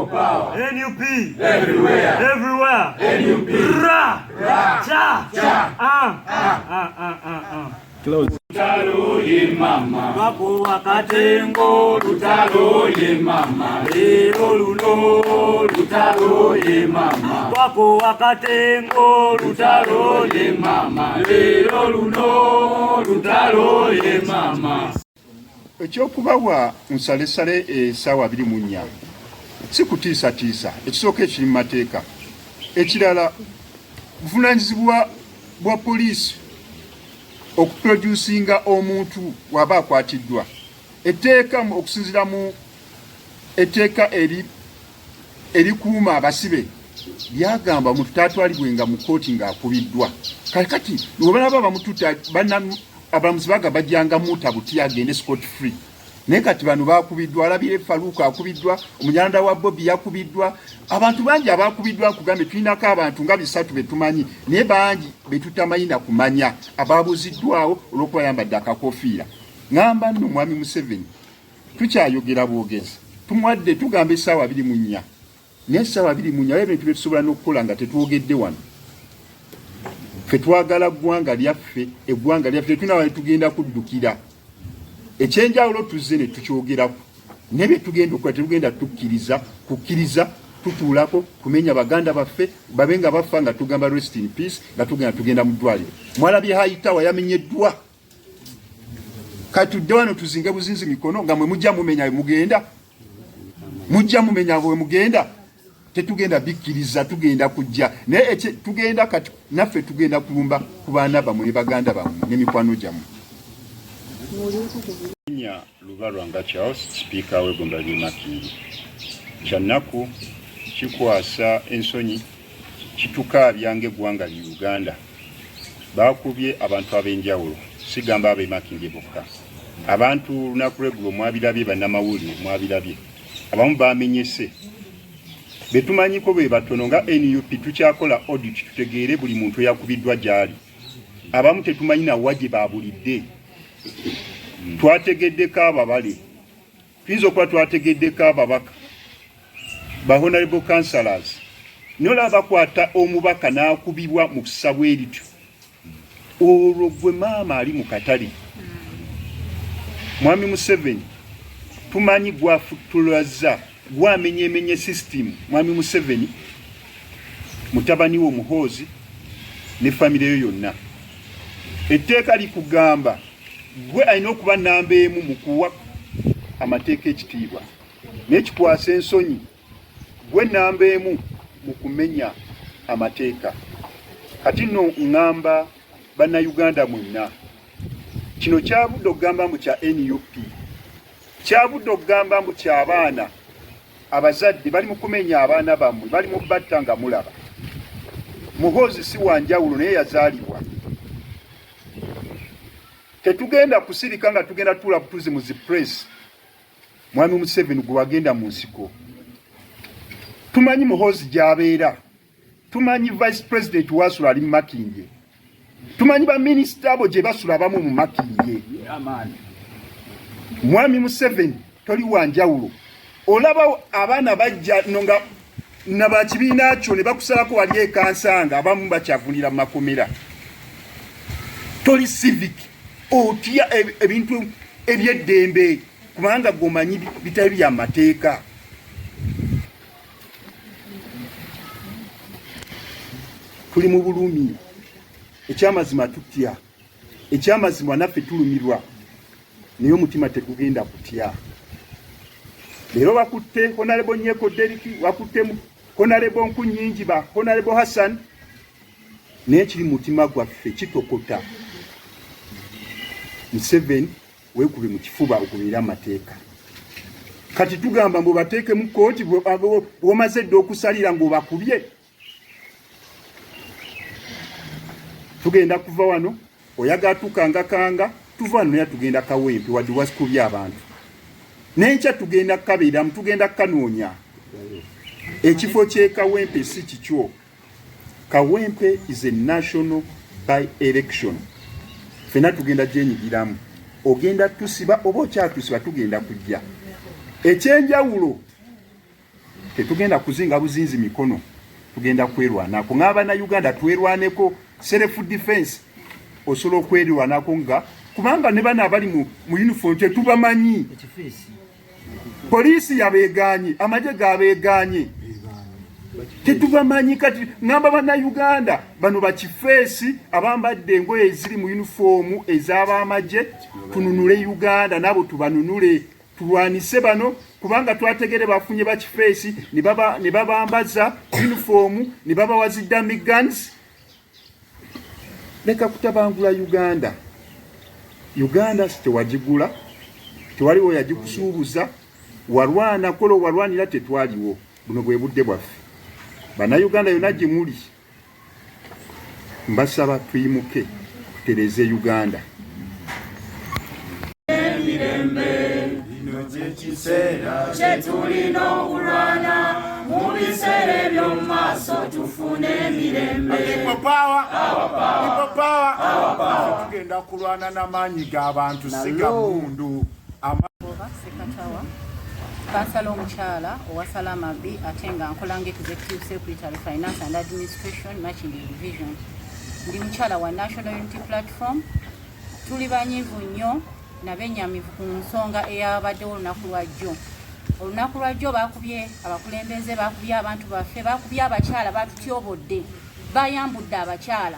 People power. NUP. Everywhere. Everywhere. NUP. Ra. Ra. Cha. Cha. Ah. Ah. Ah. Ah. Ah. Ah. Close. Lutalo ye mama. Wako wakatengo Lutalo ye mama. Lero luno lutalo ye mama. Wako wakatengo Lutalo ye mama. Lero luno lutalo ye mama. Ekyokubawa nsalesale esaawa 24 si kutiisatiisa, ekisooka ekiri mu mateeka. Ekirala, buvunaanyizibwa bwa poliisi okuproducinga omuntu waba akwatiddwa. Etteeka okusinziira mu etteeka erikuuma abasibe lyagamba omuntu taatwalibwenga mu kkooti ng'akubiddwa. Kakati webalaba bamututte, abalamuzi baga bajjanga muta buti agende scot free, naye kati bano bakubiddwa. Alabire Faluuku akubiddwa, omunyarwanda wa Bobi yakubiddwa, abantu bangi abakubiddwa. Nkugambye tulinako abantu nga 300 betumanyi, naye bangi betutamanyi na kumanya ababuziddwawo olw'okuba yambadde akakofiira. Ŋŋamba nno mwami Museveni, tukyayogera bwogezi, tumuwadde tugamba essaawa 24, naye essaawa 24 ebintu byetusobola n'okukola nga tetwogedde wano. Ffe twagala ggwanga lyaffe, eggwanga lyaffe tetulina wale tugenda kuddukira. Ekyenjawulo tuzze ne tukyogerako, naye bye tugenda okukola tetugenda tukkiriza kukkiriza tutuulako kumenya baganda baffe babe nga bafa nga tugamba rest in peace, nga tugenda mu ddwaliro. Mwalabye Hayitawa yamenyeddwa, kati tudde wano tuzinge buzinzi mikono nga mwe mujja mumenya mugenda, mujja mumenya bwe mugenda. Tetugenda bikkiriza, tugenda kujja naye tugenda kati naffe tugenda kulumba ku baana bammwe ne baganda bammwe n'emikwano gyammwe. Nya Lubalwanga Charles, sipiika w'eggombolola ly'e Makindye. Kyannaku, kikwasa ensonyi, kitukaabya ng'eggwanga lya Uganda. Baakubye abantu ab'enjawulo, sigamba ab'e Makindye bokka. Abantu olunaku lw'eggulo mwabirabye, bannamawulire mwabirabye, abamu bamenyese. Betumanyiko be batono. Nga NUP tukyakola audit tutegeere buli muntu eyakubiddwa gy'ali. Abamu tetumanyi nawa gye baabulidde. Twategeddeko ababale, tuyinza okuba twategeddeko ababaka ba honorable councillors, naye olaba bakwata omubaka n'akubibwa mu kusa bwe lityo. Olwo gwe maama ali mu katale, mwami Museveni, tumanyi gwafutulaza, gwamenyemenye system. Mwami Museveni, mutabani wo Muhoozi ne famire yo yonna, etteeka likugamba gwe alina okuba namba emu mu kuwa amateeka ekitiibwa, naye kikwasa ensonyi gwe namba emu mu kumenya amateeka. Kati nno ŋŋamba Bannayuganda mwenna, kino kyabudde okugamba mbu kya NUP, kyabudde okugamba mbu ky'abaana. Abazadde bali mu kumenya abaana bammwe, bali mu batta nga mulaba. Muhoozi si wa njawulo, naye yazaalibwa. Tetugenda kusirika nga tugenda tuula butuzi mu zi press. Mwami Museveni, gwe wagenda mu nsiko, tumanyi Muhoozi gy'abeera, tumanyi vice president wasula ali mu Makindye, tumanyi baminisita abo gye basula abamu mu Makindye. Mwami Museveni, toli wa njawulo. Olaba abaana bajja no nga nabakibiina kyo ne bakusalako wali ekansanga, abamu bakyavunira mu makomera. Toli civic, otya ebintu ebyeddembe kubanga gwomanyi bitali bya mateeka. Tuli mu bulumi, ekyamazima tutya, ekyamazima naffe tulumirwa, naye omutima tegugenda kutya. Leero bakutte Honorable Nyeko Deriki, bakutte Honorable Nkunyingi, ba Honorable Hassan, naye kiri mutima gwaffe kitokota. Museveni, weekube mu kifuba ogoberere amateeka. Kati tugamba mbu bateeke mu kkooti bw'omaze dda okusalira ng'obakubye. Tugenda kuva wano, oyagala tukangakanga, tuva wano naye tugenda Kawempe, wadde wakubye abantu. N'enkya tugenda kukabeeramu, tugenda kukanoonya. Ekifo ky'e Kawempe si kikyo. Kawempe is a national by election, fenna tugenda gyenyigiramu. Ogenda tusiba oba okyatusiba, tugenda kujja. Ekyenjawulo Tetugenda kuzinga buzinzi mikono, tugenda kwerwanako ng'abannayuganda, twerwaneko self defense. Osobola okwerwanako nga kubanga ne bano abali mu uniform tetubamanyi. Poliisi yabeeganye, amagye gabeeganye, tetubamanyi. Kati ŋŋamba bannayuganda, bano bakifeesi abambadde engoye eziri mu yunifoomu ez'abamagye, tununule Uganda nabo tubanunule, tulwanise bano, kubanga twategere bafunye bakifeesi ne babambaza yunifoomu ne babawa zi dummy guns. Leka kutabangula Uganda. Uganda tewagigula, tewaliwo yagikusuubuza. Walwana kola walwanira, tetwaliwo. Buno bwe budde bwaffe. Bannayuganda yonna gye muli, mbasaba tuyimuke tutereeze Uganda. Kino kyekiseera kyetulina okulwana mu biseera eby'omu maaso tufune emirembe. People power! People power! Tugenda kulwana n'amaanyi g'abantu, si ga mmundu. Oba Sekatawa, kansala omukyala owa Salama B, ate nga nkola nga executive secretary, finance and administration, Makindye Division. Ndi mukyala wa National Unity Platform. Tuli banyiivu nnyo nabenyamivu ku nsonga eyabaddewo olunaku lwajjo. Olunaku lwajjo bakubye abakulembeze, bakubye abantu baffe, bakubye abakyala, batutyobodde, bayambudde abakyala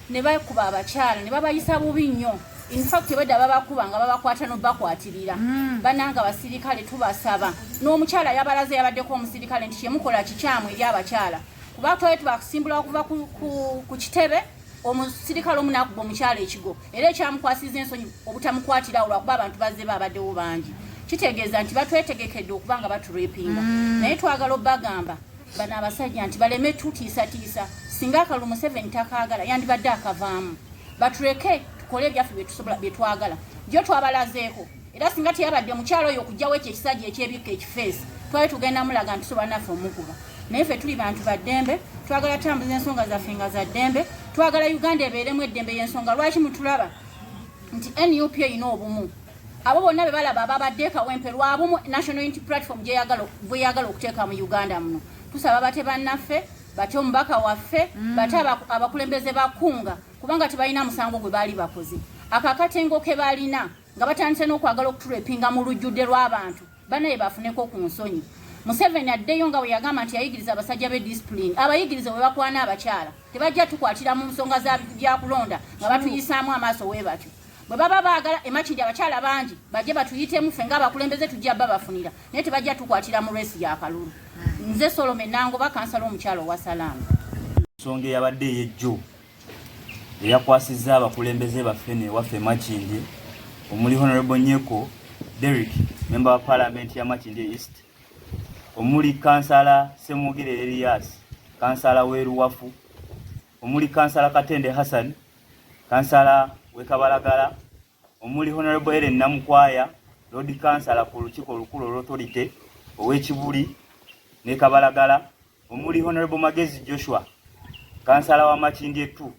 ne bakuba abakyala ne babayisa bubi nnyo. Infact badda babakuba nga babakwata nobakwatirira. Bananga abasirikale, tubasaba, n'omukyala yabalaze, yabaddeko omusirikale, nti kyemukola kikyamu eri abakyala, kuba twali tubasimbula okuva ku kitebe, omusirikale omu nakuba omukyala ekigo era ekyamukwasiza ensonyi obutamukwatirawo lwakuba abantu bazze babaddewo bangi. Kitegeeza nti batwetegekedde okuba nga baturepinga, naye twagala obbagamba bano abasajja nti baleme tutiisatiisa. Singa akalulu Museveni takaagala, yandibadde akavaamu. Batuleke tukole ebyaffe byetusobola, byetwagala. Jo twabalazeeko, era singa teyabadde mukyalo oyo okugjawo ekyo ekisajja ekyebikka ekifeesi, twali tugenda mulaga nti tusobola naffe omukuba. Naye ffe tuli bantu ba ddembe, twagala tambuza ensonga zaffe nga za ddembe, twagala Uganda ebeeremu eddembe. Y'ensonga lwaki mutulaba nti NUP erina obumu. Abo bonna be balaba ababadde Kawempe lwabumu National Unity Platform bweyagala okuteeka mu Uganda muno. Tusaba bate bannaffe, bate omubaka waffe, bate abakulembeze bakunga, kubanga tebalina musango gwe baali bakoze. Ako akatengo ke balina nga batandise n'okwagala okuturepinga mu lujjudde lw'abantu, banaye bafuneko ku nsonyi. Museveni addeyo nga bwe yagamba nti yayigiriza abasajja be discipline, abayigirize bwe bakwana abakyala. Tebajja tukwatira mu nsonga za byakulonda nga batuyisaamu amaaso we batyo. Bwe baba baagala emakindi abakyala bangi bajje batuyitemu, ffe ng'abakulembeze tujja babafunira, naye tebajja tukwatira mu race y'akalulu. Nze Solome Nangoba, kansala omukyala owa Salaamu. Ensonga eyabadde ey'ejjo eyakwasizza abakulembeze baffe newaffe Makindye, omuli Honorable Nyeko Derrick, member wa parliament ya Makindye East, omuli kansala Semwogere Elias, kansala w'eruwafu, omuli kansala Katende Hassan, kansala w'e Kabalagala, omuli Honorable Ellen Namukwaya, lord kansala ku lukiiko olukulu olw'authority ow'Ekibuli ne Kabalagala, omuli Honorable Magezi Joshua, kansala wa Makindye 2,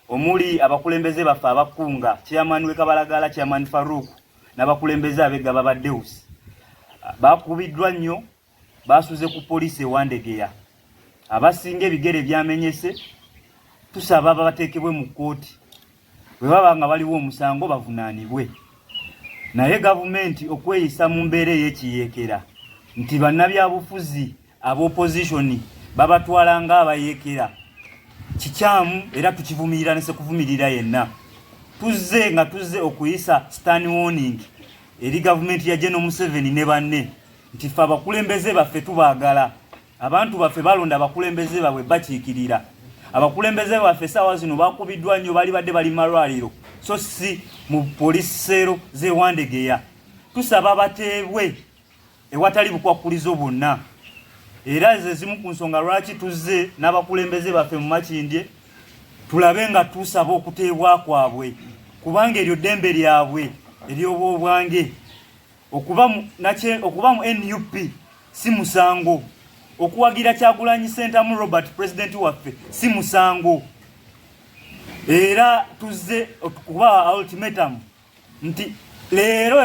omuli abakulembeze baffe abakunga, chairman w'e Kabalagala, chairman Farouk, n'abakulembeze ab'eggaba ba Deus, bakubiddwa nnyo, basuze ku poliisi ewandegeya. Abasinga ebigere byamenyese. Tusaba babateekebwe mu kkooti, bwe baba nga waliwo omusango bavunaanibwe. Naye gavumenti okweyisa mu mbeera ey'ekiyeekera nti bannabyabufuzi ab'opposition babatwala ng'abayeekera kikyamu, era tukivumirira ne sekuvumirira yenna. Tuzze nga tuzze okuyisa stern warning eri gavumenti ya General Museveni ne banne nti ffe abakulembeze baffe tubaagala. Abantu baffe balonda abakulembeze baabwe bakiikirira. Abakulembeze baffe essaawa zino bakubiddwa nnyo, bali badde bali malwaliro so si mu poliisi cell z'ewandegeya. Tusaba bateebwe ewatali bukwakkulizo bwonna, era ze zimu ku nsonga lwaki tuzze n'abakulembeze baffe mu Makindye tulabe nga tusaba okuteebwa kwabwe, kubanga eryo ddembe lyabwe ery'obwobwange. Okuba mu NUP si musango, okuwagira Kyagulanyi Sentamu Robert, pulezidenti waffe, si musango. Era tuzze okubawa ultimatum nti leero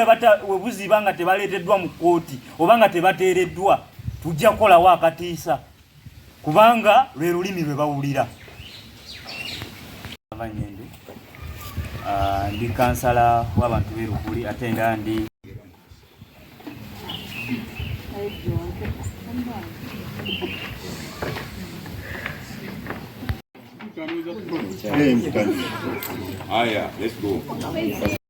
webuziba nga tebaleeteddwa mu kkooti oba nga tebateereddwa, Tujja kukolawo akatiisa kubanga lwe lulimi lwe bawulira. Nyende ndi kansala w'abantu b'e Lukuli ate nga ndi Haya, let's go.